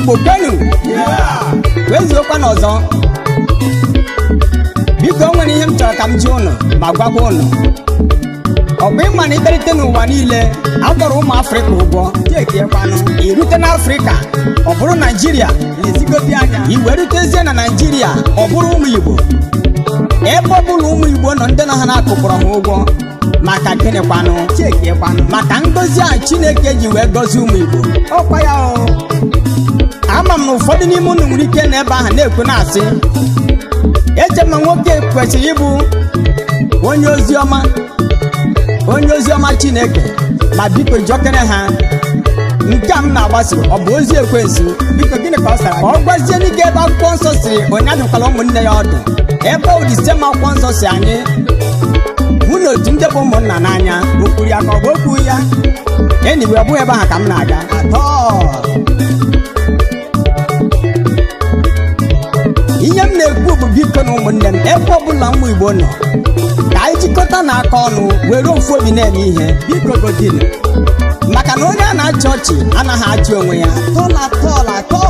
Igbo kwenu, wezuokwa n'ọzọ. Biko, o nwere ihe m chọrọ ka m jụọ ụnụ ma gwakwa ụnụ. Ọ bụ ịma na ịbịarute n'ụwa niile, a gbọrọ ụmụ Afrịka ụgwọ chekiekwanụ. Irute n'Afrịka, ọ bụrụ Naijiria lezigodi anya. Iwerutezie na Naijiria, ọ bụrụ ụmụ Igbo. Ebe ọ bụla ụmụ Igbo nọ, ndị nọ ha n'akụkpọrọ ha ụgwọ. Maka gịnịkwanụ? Chekiekwanụ. Maka ngozi a Chineke ji wee gọzie ụmụ Igbo. Ọkwa ya o, ama m na ụfọdụ n'ime unu nwere ike n'ebe ahụ na-ekwu na-asị, eche m na nwoke kwesịrị ịbụ onye ozi ọma, onye ozi ọma Chineke. Ma biko, jọkere ha nke a m na-agbaso, ọ bụ ozi ekwensu? Biko, gịnị ka ọ sara? Ọ gwazie n'ike ebe akwụkwọ nsọ siri onye adụkwala ụmụnne ya ọdụ, ebe ọ dị site ma akwụkwọ nsọ si anyị hụ na otu ndị bụ ụmụnna n'anya. O kwuru ya ka ọ bụ okwu ya? Anyway, ọ bụghị ebe ahụ ka m na-aga atọ. Ihe m na-ekwu bụ, biko na ụmụnne m, ebe ọbụla ụmụ Igbo nọ, ka anyị jikọta na aka ọnụ, were ofu obi na-eme ihe. Biko godinu, maka na onye a na-achị ọchị anaghị achị onwe ya tọla tọla tọọ.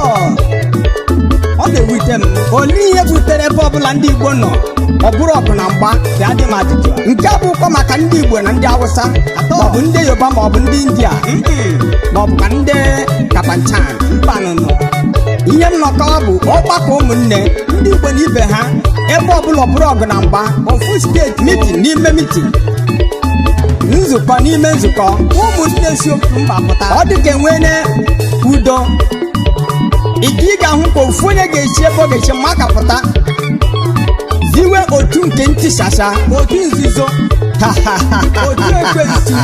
Ọ na-ewute m. Olee ihe butere ebe ọbụla ndị Igbo nọ, ọ bụrụ ọgụ na mgba? Bịa dị m ajụjụ a. Nke a bụkwa maka ndị Igbo na ndị Awụsa, maọbụ ndị Yoruba, maọbụ ndị India, maọbụ ka ndị Kapanchan mbanụnụ. Ihe nnọkọ bụ ọgbakọ ụmụnne ndị Igbo na ibe ha, ebe ọbụla ọ bụrụ ọgụ na mgba. Ofu steeti, meeting n'ime meeting, nzukọ n'ime nzukọ, ụmụnne si otu mba pụta, ọ dị ka enwene udo. Ị ga-ahụ ka ofu onye ga-esi ebe ọ ga-esi maka pụta ziwe otu nke ntịsasa, otu nzuzo, otu ekwensu.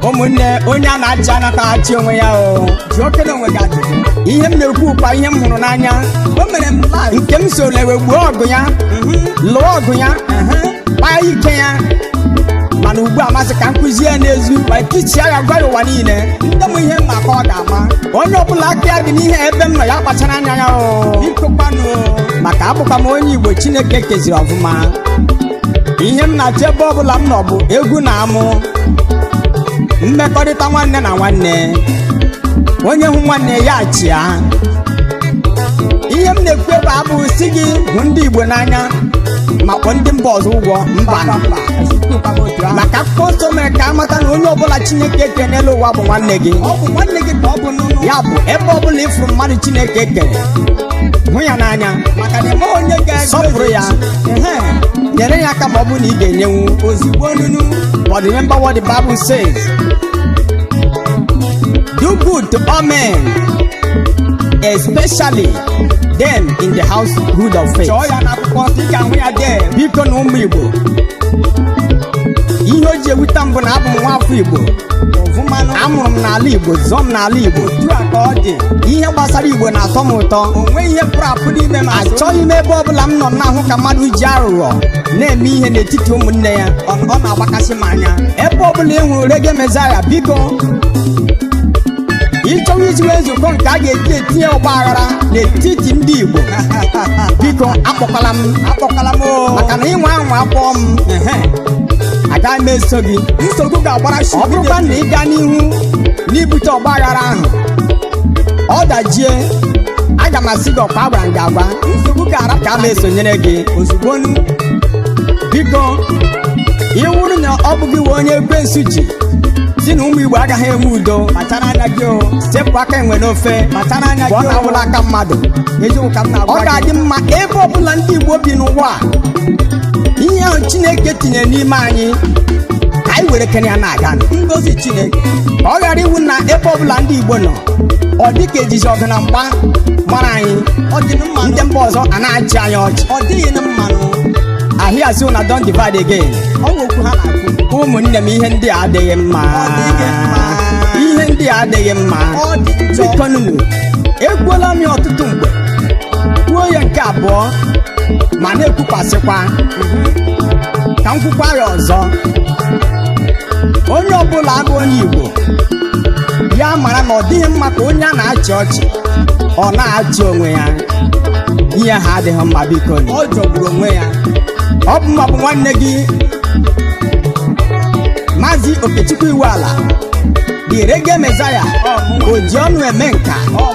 Ụmụnne, onye a na-achị anata achị onwe ya o. Jụọ okene onwe gị ajụjụ. Ihe m na-ekwu kwa, ihe m hụrụ n'anya o mere m nke m so lewe gbuo ọgụ ya, lụọ ọgụ ya, kpaa ike ya. Mana ugbu a, masị ka m kụzie ya n'ezu ma tichia ya, gwa ya ụwa niile ndị m ihe mma ka ọ ga-ama. Onye ọbụla aka ya dị n'ihe ebe m nọ, ya kpachara anya ya o. Biko kwanụ, maka abụkwa m onye Igbo Chineke keziri ọfụma. Ihe m na-achọ ebe ọbụla m nọ bụ egwu na amụ mmekọrịta nwanne na nwanne. Onye hụ nwanne ya chịa. Ihe m na-ekwu ebe abụghị si gị hụ ndị Igbo n'anya ma kpọọ ndị mba ọzọ ụgwọ. Mba, maka akwụkwọ nsọ mere ka amata na onye ọbụla Chineke kere n'elu ụwa bụ nwanne gị. Ọ bụ nwanne gị ka ọ bụ n'ụlọ. Ya bụ, ebe ọbụla ịfụrụ mmadụ Chineke kere, hụ ya n'anya, maka na ịma onye ga-ego. Sọpụrụ ya, nyere ya aka ma ọ bụrụ na ị ga-enyenwu ozugbo nunu. But remember what the Bible says: do good to all men, especially them in the household of faith. Chọọ ya n'akwụkwọ nsọ, ị ga-ahụ ya dee. Biko na ụmụ Igbo, ihe o ji ewute m bụ na abụ m nwaafọ Igbo. Ọfụmanụ. Amụrụ m n'ala Igbo, zụọ m n'ala Igbo. Otu a ka ọ dị. Ihe gbasara Igbo na-atọ m ụtọ. O nweghị ihe pụrụ apụ n'ime m azụ. Achọghị m ebe ọbụla m nọ na-ahụ ka mmadụ ji aghụghọ na-eme ihe n'etiti ụmụnne ya. Ọ na-agbakasị m anya. Ebe ọbụla ị hụrụ Reggae Messiah, biko, ịchọwa iziwe nzukọ nke a ga-eji etinye ọgba aghara n'etiti ndị Igbo, biko akpọkwala m. Akpọkwala m o. Maka na ịnwa anwa akpọọ m, agaghị m eso gị. Nsogbu ga-agbara. Ọ bụrụkwa na ị gaa n'ihu n'ibute ọgba aghara ahụ, ọ dajie, aga m asị gị ọkwa agwara m gị agwa. Nsogbu ga-ara. Ka m esonyere gị ozugbo nu. Biko, iwuru na ọ bụghị we onye ekwensu ji si na ụmụ Igbo agaghị enwe udo, kpachara anya gị o. Sepụ aka enwe n'ofe. Kpachara anya Bụ ọ gị o. na-awụla aka mmadụ. Eziokwu ka m Ọ na-agwa gị. ga-adị mma ebe ọbụla ndị Igbo bi n'ụwa a, ihe ahụ Chineke tinyere n'ime anyị, ka anyị were kene ya na-aga. Ngozi Chineke. Ka ọ ghara iwu na ebe ọbụla ndị Igbo nọ, ọ dị ka ejiji ọgụ na mgba mara anyị. Ọ dị mma. Ndị mba ọzọ a na-achị anyị ọchị. Ọ dịghị mmanụ. Ahịa si na don divide again. Ọ bụ okwu ha na-akwu. Ụmụnne m, ihe ndị a adịghị mma. Ọ dịghị mma. Ihe ndị a adịghị mma. Ọ dị njọ. Biko nunu, ekwuola m ya ọtụtụ mgbe, kwuo ya nke abụọ, ma na-ekwukwasịkwa ka m kwukwa ya ọzọ. Onye ọbụla abụ onye Igbo, ya mara na ọ dịghị mma ka onye a na-achị ọchị ọ na-achị onwe ya. Ihe ha adịghị mma, biko. Ọ jọgburu onwe ya. Ọ bụ ma bụ nwanne gị, Maazị Okechukwu Iweala, the Reggae Messiah, o ji ọnụ eme nka. Ọ